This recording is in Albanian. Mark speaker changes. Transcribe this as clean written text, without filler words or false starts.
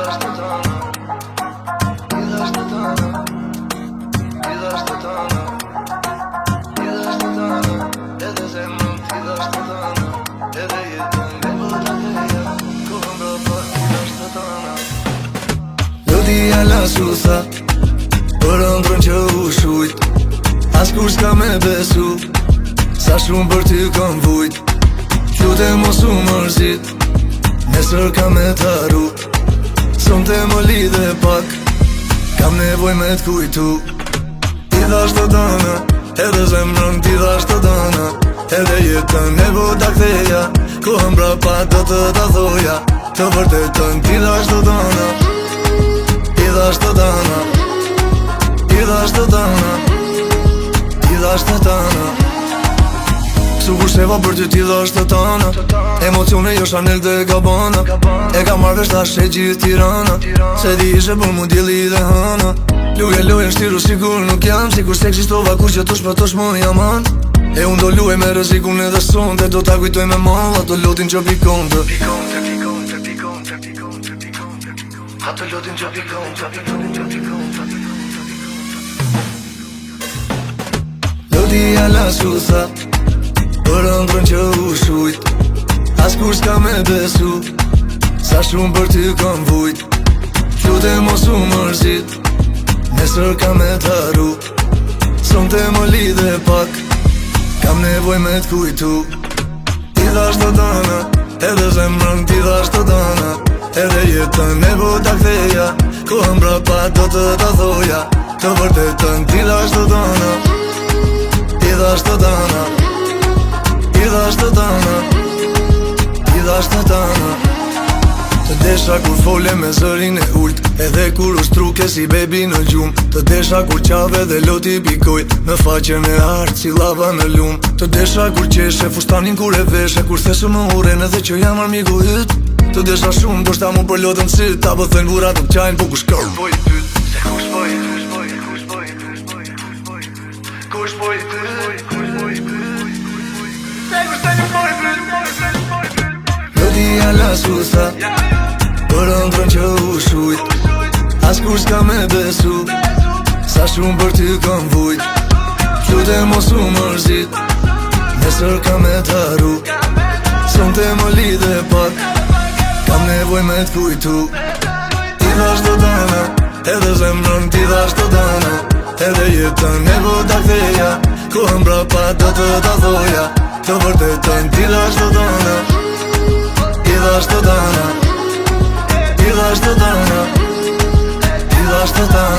Speaker 1: dhash të tana. T'i dhash të tana. T'i dhash të tana. T'i dhash të tana. Edhe zemrën t'i dhash të tana. Edhe jetën e po ta ktheja. Kohën mbrapa t'i dhash të tana. Loti ala s'u tha Për ëndrrën që u shujt Askush s'ka me besu Sa shumë për ty kam vujt Lutem mos u mërzit Nesër kam me t'harru Sonte më lidhe pak Kam nevoj me t'kujtu T'i dhash të tana Edhe zemrën t'i dhash të tana Edhe jetën e po ta ktheja Kohën mbrapa do të ta thoja Të vërtetën t'i dhash të tana T'i dhash të tana T'i dhash të tana T'i dhash të tana S'u kurseva për ty t'i dhash të tana Emocione jo Chanel dhe Gabbana E ka marrë vesh tash e gjithë Tirana Se di ishe për mu dielli dhe hëna Luje lojën shtiru sikur nuk jam Sikur s'ekzistova kur që të shpëtosh më jaman E unë do luaj me rrezikun edhe sonte Do ta kujtoj me mall ato lotin që pikonte
Speaker 2: Pikonte, pikonte, pikonte, pikonte, pikonte, pikonte Ato lotin që pikonte, pikonte, pikonte, pikonte, pikonte
Speaker 1: Loti ala s'u tha Për ëndrrën që u shujt Askush s'ka me besu Sa shumë për ty kam vujt Lutem mos u mërzit Nesër kam me t'harru Sonte më lidhe pak Kam nevoj me t'kujtu T'i dhash të tana Edhe zemrën t'i dhash të tana Edhe jetën e po ta ktheja Kohën mbrapa do të ta thoja Të vërtetën t'i dhash të tana T'i dhash të tana T'i dhash të tana T'i dhash të tana Të desha kur fole me zërin e ult Edhe kur u shtruke si bebi në gjum Të desha kur qave dhe loti pikoj Në faqen e artë si lava në lum Të desha kur qeshe, fustanin kur e veshe Kur the se më urren edhe që jam armiku yt Të desha shumë, ndoshta mu përlotën syt Ta po thënë burrat nuk qajnë, po kush kërë
Speaker 2: Po i pyt, se kush po i kush po i kush po i kush po i kush po i kush po i pyt, kush po i pyt Se kush të nuk po i pyt, po i pyt, po i pyt
Speaker 1: Loti ala s'u tha Për ëndrrën që u shujt Askush s'ka me besu Sa shumë për ty kam vujt Lutem mos u mërzit Nesër kam me t'harru Sonte më lidhe pak Kam nevoj me t'kujtu T'i dhash të tana Edhe zemrën t'i dhash të tana Edhe jetën e po ta ktheja Kohën mbrapa do të ta thoja Të vërtetën t'i dhash të tana T'i dhash të tana T'i dhash të tana T'i dhash të tana.